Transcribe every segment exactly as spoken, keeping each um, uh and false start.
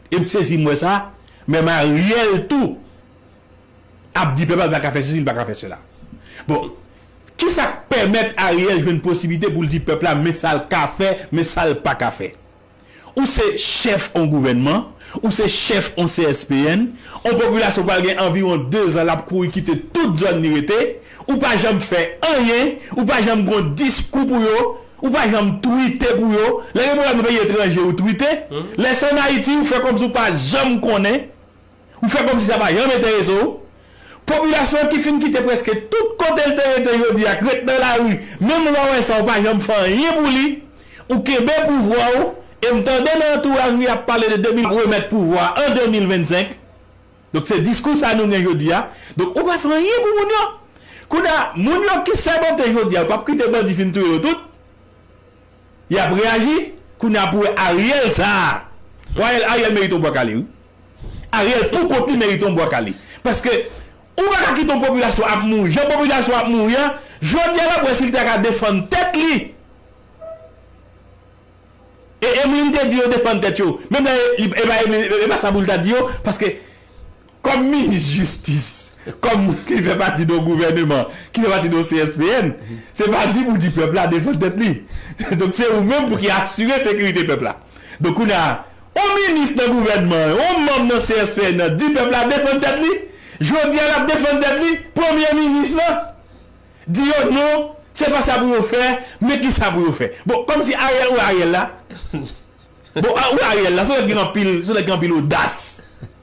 E m sezi m wè sa, menm Ariel tou ap di pèp la li pa ka fè sesi, li pa ka fè sela. Bon, kisa k pèmèt Ariel jwenn posiblite pou l di pèp la men sa l ka fè, men sa l pa ka fè? Ou se chèf yon gouvènman, ou se chèf yon C S P N, yon popilasyon pral gen anviwon dezan l ap kouri kite tout zòn li rete, ou pa janm fè anyen, ou pa janm gon diskou pou yo, ou pa janm twite pou yo. Lè gen pwoblèm nan peyi etranje, ou twite. Lè se ann Ayiti, ou fè kòmsi ou pa janm konnen. Ou fè kòmsi sa pa janm enterese w. Popilasyon an ki fin kite prèske tout kote l te rete jodi a, k ret nan lari, menm lè w wè sa, ou pa janm fè anyen pou li. Ou kenbe pouvwa w, e m tande nan antouraj ou y ap pale de de mil remèt pouvwa an de mil vennsenk. Donk, se diskou sa nou gen jodi a. Donk, ou pa fè anyen pou moun yo. Kounye a, moun yo ki sèmante jodi a, yo p ap kite bandi fin touye yo tout. Y ap reyaji. Kounye a pou wè Ariel sa a. Bon, Ariel, Ariel merite yon bwa kale, wi. Ariel pou kont li merite yon bwa kale. Paske ou pa ka kite yon popilasyon ap mouri. Jan popilasyon ap mouri an, jodi a l ap wè si l ta ka defann tèt li. E Emeline te di yo defann tèt yo. Menm lè e pa Emeline, e pa sa pou l ta di yo, paske kòm minis jistis, kòm moun ki fè pati de yon gouvèneman, ki fè pati de yon C S P N, se pa di pou di pèp la defann tèt li. Donk se ou menm pou ki asire sekirite pèp la. Donk kounye a, yon minis nan gouvènman, yon manm nan C S P N nan di pèp la defann tèt li, jodi a l ap defann tèt li, premye minis lan di yo non, se pa sa pou yo fè, men kisa pou yo fè. Bon, kòmsi Ariel ou Ariel la, bon, a, ou Ariel la, se yon nèg ki gen anpil, se yon nèg ki gen anpil odas.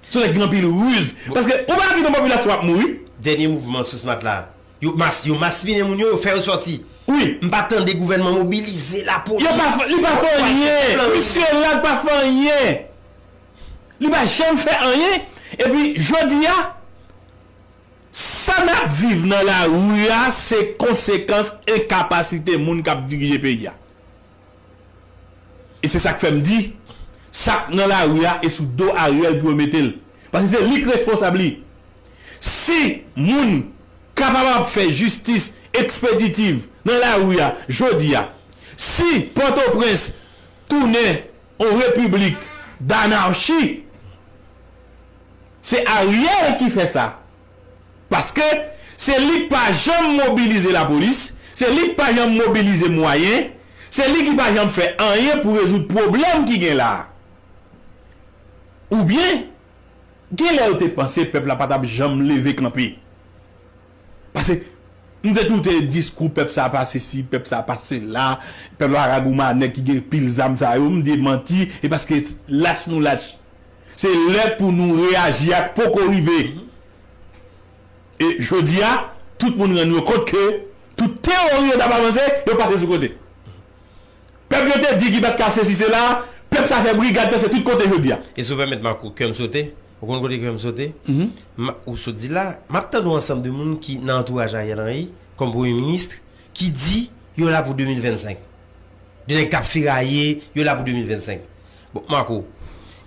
Se yon nèg ki gen anpil riz. Paske ou pa kite yon popilasyon ap mouri. Dènye mouvman sou Smat la, yo mas, yo maspinen moun yo, yo fè yo sòti. Wi. M pa tande gouvènman mobilize lapolis. Yo pa fè, li pa fè anyen. Misye la pa fè anyen. Li pa janm fè anyen. Epi jodi a, sa n ap viv nan lari a, se konsekans enkapasite moun k ap dirije peyi a. E se sa k fè m di, sa k nan lari a, e sou do Ariel pou yo mete l. Paske se li k responsab li. Si moun kapab ap fè jistis ekspeditiv nan lari a, jodi a, si Pòtoprens tounen yon repiblik danarchi, se Ariel ki fè sa. Paske se li k pa janm mobilize lapolis, se li k pa janm mobilize mwayen, se li ki pa janm fè anyen pou rezoud pwoblèm ki gen la a. Oubyen, gen lè yo te panse pèp la pa t ap janm leve kanpe. Paske m te tou te diskou pèp sa pa sesi, pèp sa pa sela, pèp la pa ka goumen ak nèg ki gen pil zam sa yo, m di manti, e paske lach nou lach. Se lè pou nou reyaji a k poko rive. E jodi a, tout moun rann yo kont ke tout teyori yo t ap avanse, yo pase sou kote. Pèp yo te di ki pa t ka sesi sela, pèp sa fè brigad pase tout kote jodi a. E si w pèmèt, Marco, kè m sote. Ou konn kote kè m sote? M, ou sot di la, m ap tande yon ansanm de moun ki nan antouraj Ariel Henry, kòm premye minis, ki di yo la pou de mil vennsenk. De nèg k ap feraye, yo la pou de mil vennsenk. Bon, Marco,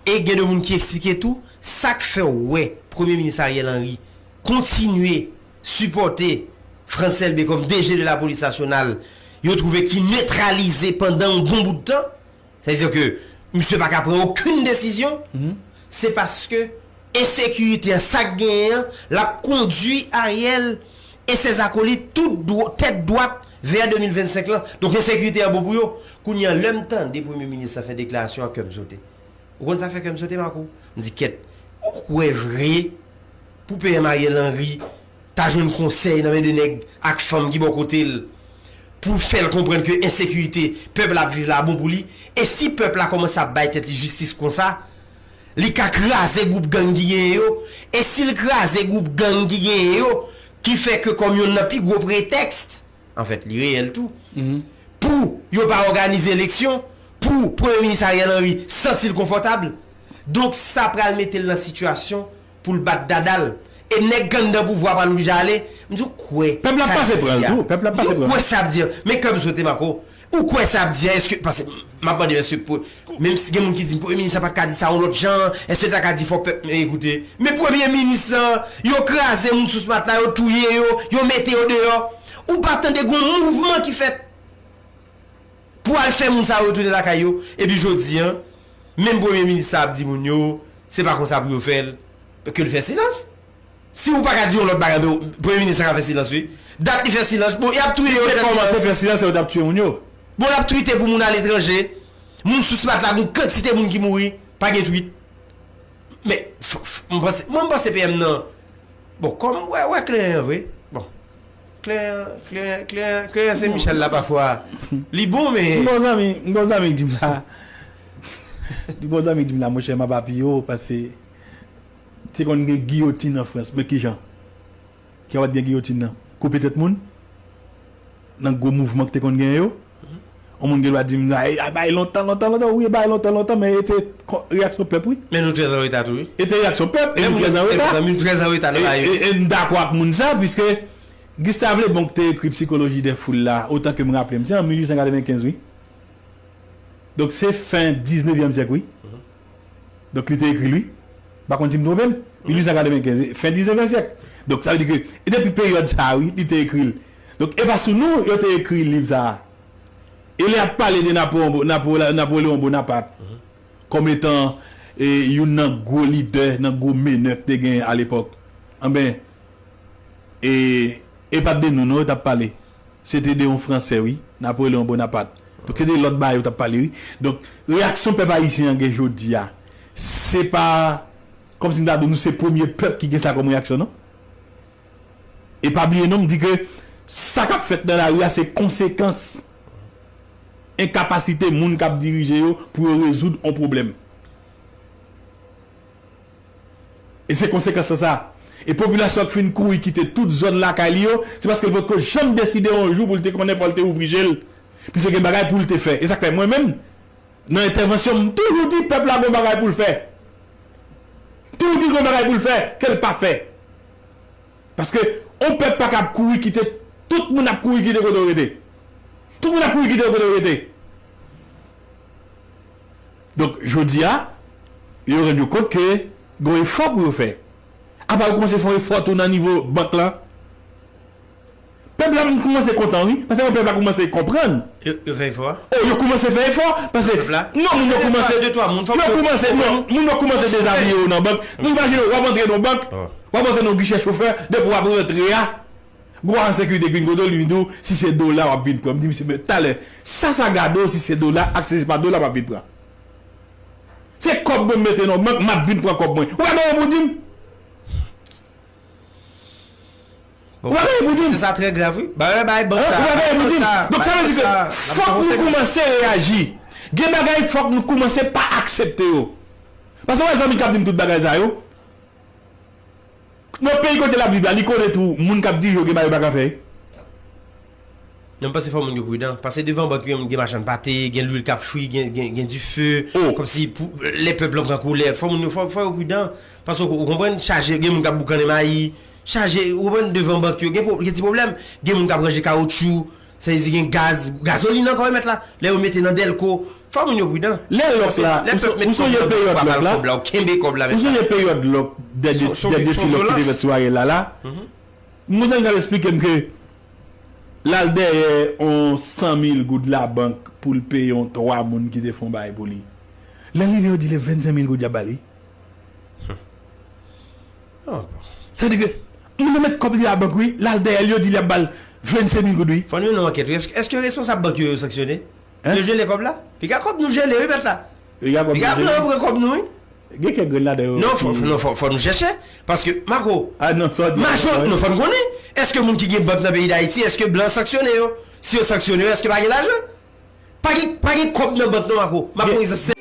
e gen de moun ki eksplike tou sa k fè w wè Premye Minis Ariel Henry kontinye sipòte Frantz Elbé kòm D G de Lapolis Nasyonal, yo twouve ki netralize pandan yon bon bout tan. Sa vle di ke misye pa ka pran okenn desizyon. Se paske ensekirite an, sa k genyen an, l ap kondui Ariel e ses acolytes tout dwo-, tèt dwat vè de mil vennsenk lan. Donk, ensekirite an bon pou yo. Kounye a, lè m tande Premye Minis la fè deklarasyon an, kè m sote. Ou konn sa fè kè m sote, Marco? M di, kèt, ou kwè vre pou P M Ariel Henry ta jwenn konsèy nan men de nèg ak fanm ki bò kote l pou fè l konprann ke ensekirite pèp la ap viv la bon pou li? E si pèp la kòmanse ap bay tèt li jistis konsa, li ka kraze gwoup gang ki genyen yo. E si l kraze gwoup gang ki genyen yo, ki fè ke kòm yonn nan pi gwo pretèks, anfèt, li reyèl tou, pou yo pa òganize eleksyon, pou Premye Minis Ariel Henry santi l konfòtab. Donk, sa pral mete l nan sitiyasyon pou l bat dada l. E nèg k anndan pouvwa a pral oblije ale. M di w kwè. Pèp la ap pase pran l tou. Pèp la ap pase pran l. M di w kwè sa ap di a. Men kè m sote, Marco. Ou kwè sa ap di a? Èske, paske m ap mande, èske pou, menm si gen moun ki di m, Premye Minis la pa t ka di sa yon lòt jan, èske l ta ka di fò pèp, men ekoute, men Premye Minis lan, yo kraze moun sou Smat la, yo touye yo, yo mete yo deyò. Ou pa tande gon mouvman ki fèt pou al fè moun sa yo retounen lakay yo? Epi jodi a, menm Premye Minis sa ap di moun yo, Se pa konsa pou yo fè l, ke l fè silans. Si ou pa ka di yon lòt bagay, men premye minis la ka fè silans, wi. Dat li fè silans. Bon, y ap touye yo, l fè silans. Kòmanse fè silans, yo t ap touye moun yo. Bon, l ap twite pou moun aletranje. Moun sou smat la, gon kantite moun ki mouri, pa gen twit. Men, m panse, mwen m panse P M nan. Bon, kòm, wè, wè klè an vre. Bon. Klè an, klè an, klè an, klè an Sen Michèl la pafwa. Li bon, men. M gon zanmi, m gon zanmi ki di m la. M gon zanmi ki di m la, monchè, m ap apiye w, paske te konn gen giyotin an Frans, men kijan? Ki pa t gen giyotin nan? Koupe tèt moun? Nan gwo mouvman ki te konn gen yo? Yon moun gen dwa di m, "Ay, ay, bay lontan, lontan, lontan." Wi, bay lontan, lontan, men e te reyaksyon pèp, wi. Men nou trè an reta tou, wi. E te reyaksyon pèp, e nou trè an reta. Men nou trè an reta nan bagay yo. E, e, e m dakò ak moun sa, piske Gustave Le Bon ki te ekri Psychologie des foules la, otan ke m raple m, se an mil uit san katrevenkenz, wi. Donk, se fen diznevyèm syèk, wi. Donk, li te ekri l, wi. M pa konn si m twonpe m. Mil uit san katrevenkenz, fen diznevyèm syèk. Donk, sa vle di ke, e depi peryòd sa a, wi, li te ekri l. Donk, e pa sou nou, yo te ekri liv sa a. E lè y ap pale de Napo-, Napo-, Napoleon Bonaparte, kòm etan, e, youn nan gwo lidè, nan gwo menè ki te gen alepòk. Anben, e, e pa t de nou, non, yo t ap pale. Se te de yon Fransè, wi, Napoleon Bonaparte. Donk, se te lòt bagay yo t ap pale, wi. Donk, reyaksyon pèp ayisyen an gen jodi a, se pa kòmsi m ta di w nou se premye pèp ki gen sa kòm reyaksyon, non. E pa bliye, non, m di ke sa k ap fèt nan lari a, se konsekans enkapasite moun k ap dirije yo pou yo rezoud yon pwoblèm. E se konsekans lan sa. E popilasyon an k fin kouri kite tout zòn lakay li yo, se paske l potko janm deside yon jou pou l te konnen fò l te ouvri je l. Piske gen bagay pou l te fè. E sa k fè mwen menm, nan entèvansyon m, m toujou di pèp la gon bagay pou l fè. M toujou di l gon bagay pou l fè, ke l pa fè. Paske yon pèp pa ka ap kouri kite, tout moun ap kouri kite kote yo rete. Tout moun ap kouri kite kote yo rete. Donk, jodi a, yo rann yo kont ke gen yon efò pou yo fè. Apa yo kòmanse fè yon efò tou nan nivo bank lan. Pèp la, m kòmanse kontan, wi. Paske pèp la kòmanse konprann. Yo, yo fè efò? Oh, yo kòmanse fè efò. Paske, non, moun yo kòmanse, yo kòmanse, non, moun yo kòmanse dezabiye yo nan bank. Nou imajine w ap antre nan bank, w ap antre nan gichè chofè, depi w ap rantre a, gwo ajan sekirite ki vin kote w, li vin di w, si se dola w ap vin pran. M di misye, men talè, sa sa gade w, si se dola, ak si se pa dola m ap vin pran. Se kòb mwen mete nan bank, m ap vin pran kòb mwen. Ou pa gen anyen pou di m? Ou pa gen anyen pou di m? Se sa trè grav, wi. Ba, ba, ba, bank sa. Ou pa gen anyen pou di m? Donk, sa vle di ke fòk nou kòmanse reyaji. Gen bagay, fòk nou kòmanse pa aksepte yo. Paske, wè, zanmi k ap di m tout bagay sa yo, nan peyi kote l ap viv la, li konnen tou, moun k ap dirije yo gen bagay yo pa ka fè. Non, m panse fò moun yo pridan. Paske devan bank yo, gen machann pate, gen lwil k ap fri, gen, gen, gen dife. Kòmsi pou lè pèp lan pran kolè, fò moun yo, fò, fò yo pridan. Paske ou, ou konprann, chaje, gen moun k ap boukannen mayi, chaje, ou konprann, devan bank yo, gen, gen ti pwoblèm. Gen moun k ap ranje kawotchou, sa vle di gen gaz, gazolin ankò, wi, mèt la. Lè yo mete nan dèlko, fò moun yo pridan. Lè lòk la, ou sonje peryòd lòk la? Ou kenbe kòb la, mèt la. Ou sonje peryòd lòk, dènye ti lòk ki te fèt sou Ariel la, la? Yon zanmi t ap esplike m ke l al dèyè yon san mil goud labank pou l peye yon twa moun ki te fè yon bagay pou li. Lè l rive, yo di l vennsenk mil goud y ap ba li. Sa vle di ke moun nan met kòb li labank, wi, l al dèyè l, yo di l y ap ba l vennsenk mil goud, wi. Fò nou mennen yon ankèt, wi. Èske, èske responsab bank yo, yo sanksyone? Yo jele kòb la? Piga kòb nou jele, wi, mèt la. Piga kòb nou jele. Piga blan pran kòb nou, wi. Gen kèk grenn ladan yo. Non, fò, non, fò, fò nou chèche. Paske, Marco, majò, non, fò n konnen. Èske moun ki gen bank nan peyi Dayiti, èske blan sanksyone yo? Si yo sanksyone yo, èske pa gen lajan? Pa gen, pa gen kòb nan bank, non, Marco. M ap pran egzanp senp.